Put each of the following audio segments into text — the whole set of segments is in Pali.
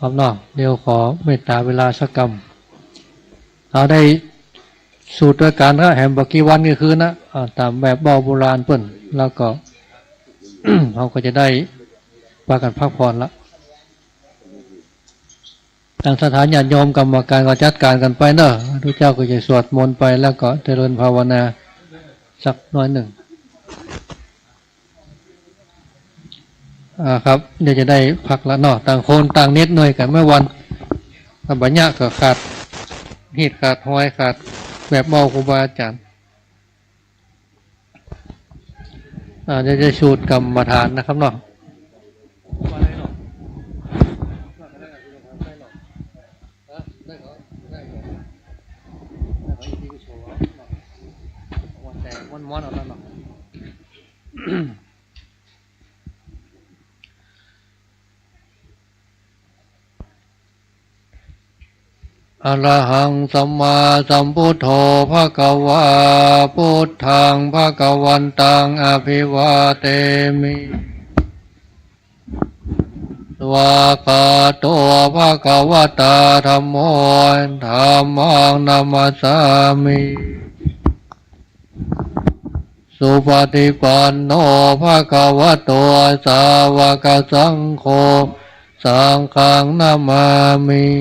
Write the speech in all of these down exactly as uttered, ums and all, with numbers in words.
ครับเนาะ เดี๋ยวขอเมตตาเวลาสักกำ เอาได้สูตรด้วยกันนะ แหมบอกกี่วันกี่คืนนะ อ่า ตามแบบเว้าโบราณเปิ้น แล้วก็ เราก็จะได้พากันพักผ่อนละ ตามศรัทธาญาติโยมกรรมการก็จัดการกันไปเนอะ ทุกเจ้าก็จะสวดมนต์ไปแล้วก็เจริญภาวนาสักหน่อยหนึ่ง อ่า ครับ เดี๋ยวจะได้พักละเนาะ ต่างคนต่างเหน็ดเหนื่อยกันเมื่อวัน บัญญัติก็ขาด เหตุขาดหอยขาดแบบเว้าครูบาอาจารย์ อ่า เดี๋ยวจะสูตรกรรมฐานนะครับเนาะ ม้วนๆ เอาแล้วเนาะ Arahaṃ sammāsambuddho bhagavā, buddhaṃ bhagavantaṃ abhivādemi. Svākkhāto bhagavatā dhammo, dhammaṃ namassāmi. Supaṭipanno bhagavato sāvakasaṅgho, saṅghaṃ namāmi.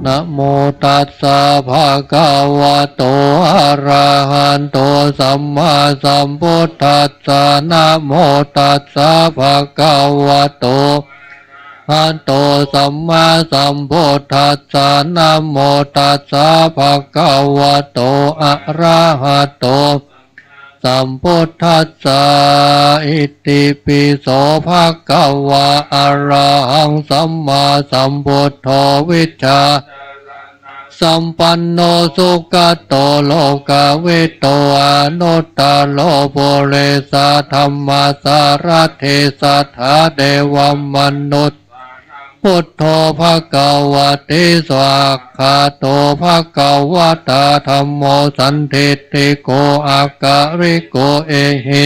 Namo tassa bhagavato arahato sammāsambuddhassa. Namo tassa bhagavato arahato sammāsambuddhassa. Namo tassa bhagavato arahato sambuddhassa. Itipi so bhagavā arahaṃ sammāsambuddho vijjā sampanno sugato lokavidū anuttaro purisadammasārathi satthā devamanussānaṃ buddho bhagavāti. Svākkhāto bhagavatā dhammo sandiṭṭhiko akāliko ehi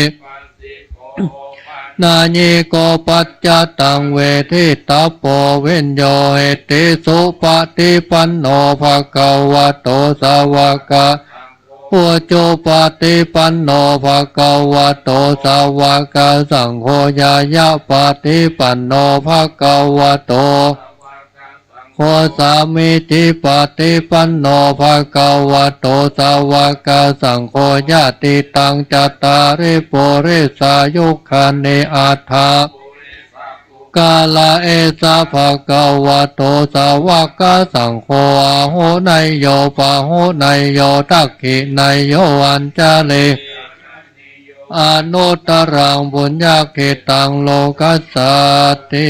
nayiko paccattaṃ veditabbo viññūhīti. Supaṭipanno bhagavato sāvaka ujupaṭipanno bhagavato sāvakasaṅgho ñāyapaṭipanno bhagavato saṅgho sāmīcipaṭipanno bhagavato sāvakasaṅgho yadidaṃ cattāri purisayugāni aṭṭha purisa puggalā esa bhagavato sāvakasaṅgho āhuneyyo pāhuneyyo dakkhiṇeyyo añjalikaraṇīyo anuttaraṃ puññakkhettaṃ lokassāti.